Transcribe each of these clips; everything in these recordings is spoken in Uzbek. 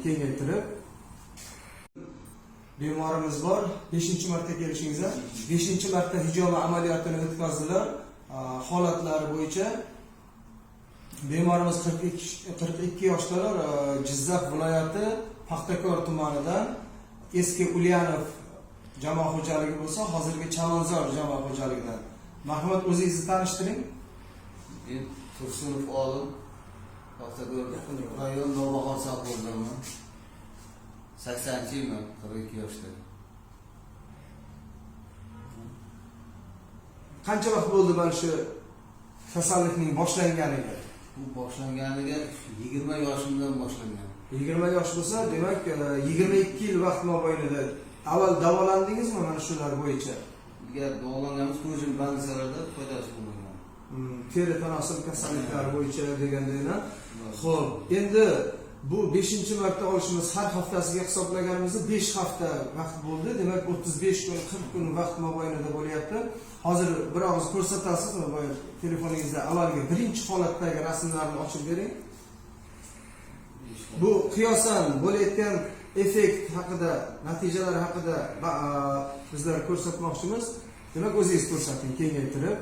Kengaytirib. Bemorimiz bor, 5 marta kelishingiz, 5 marta hijoma amaliyotini o'tkazdilar. Holatlari bo'yicha bemorimiz 42 yoshdalar, Jizzax viloyati Paxtakor tumanidan, eski Ulyanov jamoa xo'jaligi bo'lsa, hozirgi Chamanzor jamoa xo'jaligidan. Marhamat, o'zingizni tanishtiring. Men Tursunov Olim, Paxtakor rayon Navbahor sovxozidanman. 80-yilman, 42 yoshda. Qancha vaqt bo'ldi mana shu kasallikning boshlanganiga? Bu boshlanganiga 20 yoshimdan boshlangan. 20 yosh bo'lsa, demak, 22 yil vaqt mobaynida avval davolandingizmi mana shular bo'yicha? Ilgari davolanganmiz, ko'zim больница larda foydasi bo'lmagan. Teri tanosil kasalliklari bo'yicha degandaylar. Xo'p, endi bu 5 marta olishimiz, har haftasiga hisoblaganimizda 5 hafta vaqt bo'ldi. Demak, 35 kun, 40 kun vaqt mobaynida bo'lyapti. Hozir bir og'iz ko'rsatasizmi boya telefoningizda avvalgi birinchi holatdagi rasmlarni ochib bering. Bu qiyosan bo'layotgan effekt haqida, natijalar haqida bizlar ko'rsatmoqchimiz. Demak, o'zingiz ko'rsating kengaytirib.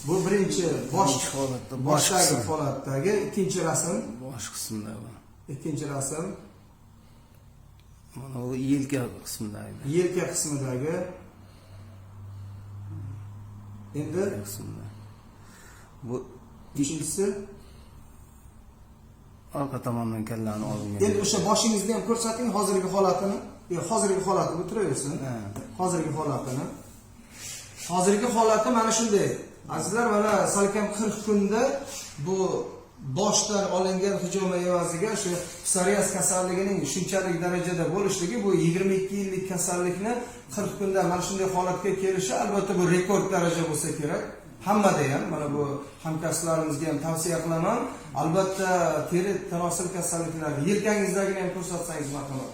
Bu birinchi bosh Birinchi holatda, bosh boshdagi qismi. holatdagi ikkinchi rasm, Bosh qismida bu. Ikkinchi rasm. Mana bu yelka qismidagi. Yelka qismidagi. Endi Qismida. Bu uchinchisi. Orqa tomondan kallani oldinga. Endi o'sha boshingizni ham ko'rsating, hozirgi holatini. Yo'q, hozirgi holati bu turaversin. Ha. Hozirgi holatini. Hozirgi holati mana shunday. Azizlar, mana salkam 40 kunda bu boshdan olingan hijoma evaziga shu psoriaz kasalligining shunchalik darajada bo'lishligi, bu 22 yillik kasallikni 40 kunda mana shunday holatga kelishi, albatta, bu rekord daraja bo'lsa kerak. Hammada ham mana bu hamkasblarimizga ham tavsiya qilaman. Albatta, teri tanosil kasalliklari, yelkangizdagini ham ko'rsatsangiz, marhamat.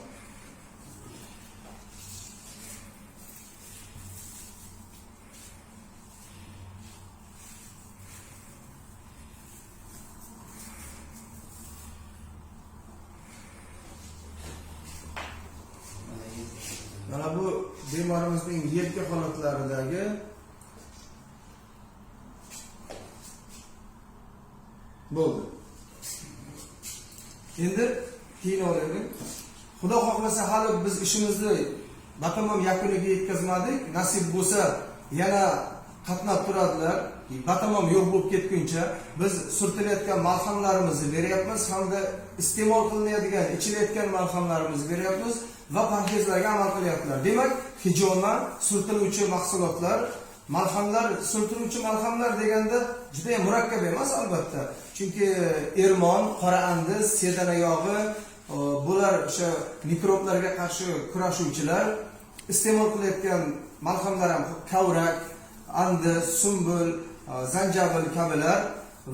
Mana bu bemorimizning yelka holatlaridagi bo'ldi. Endi keyin olaylik. Xudo xohlasa, hali biz ishimizni batamom yakuniga yetkazmadik. Nasib bo'lsa, yana qatnab turadilar. Batamom yo'q bo'lib ketguncha biz surtilayotgan malhamlarimizni beryapmiz hamda iste'mol qilinadigan, ichilayotgan malhamlarimizni beryapmiz va parhezlarga amal qilyaptilar. Demak, hijoma, surtiluvchi mahsulotlar, malhamlar, surtiluvchi malhamlar deganda juda ham murakkab emas albatta. Chunki ermon, qora andiz, sedana yog'i, bular o'sha mikroblarga qarshi kurashuvchilar. Iste'mol qilayotgan malhamlar ham kavrak, andiz, sumbul, zanjabil kabilar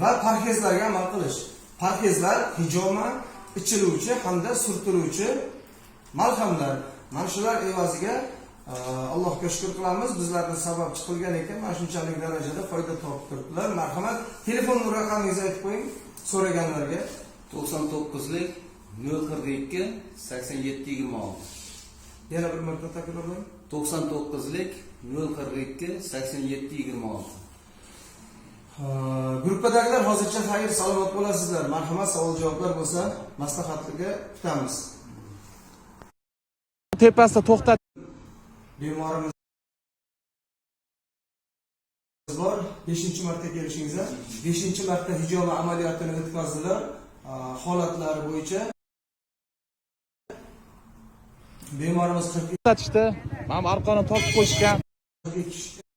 va parhezlarga amal qilish. Parhezlar hijoma, ichiluvchi hamda surtiluvchi malhamlar. Mana shular evaziga Allohga shukr qilamiz, bizlarni sababchi qilgan ekan, mana shunchalik darajada foyda topib turibdilar. Marhamat, telefon raqamingizni aytib qo'ying so'raganlarga. 99lik 042 87 26. Yana bir marta takrorlang. 99lik 042 87 26. Gruppadagilar hozircha xayr, salomat bo'lasizlar. Marhamat, savol javoblar bo'lsa, maslahatga kutamiz. Tepasida to'xtat. Bemorimiz bor, 5 marta kelishingiz, 5 marta hijoma amaliyotini o'tkazdilar. Holatlari bo'yicha bemorimiz To'xtatishdi. Mana bu arqonni tortib qo'yishgan. 42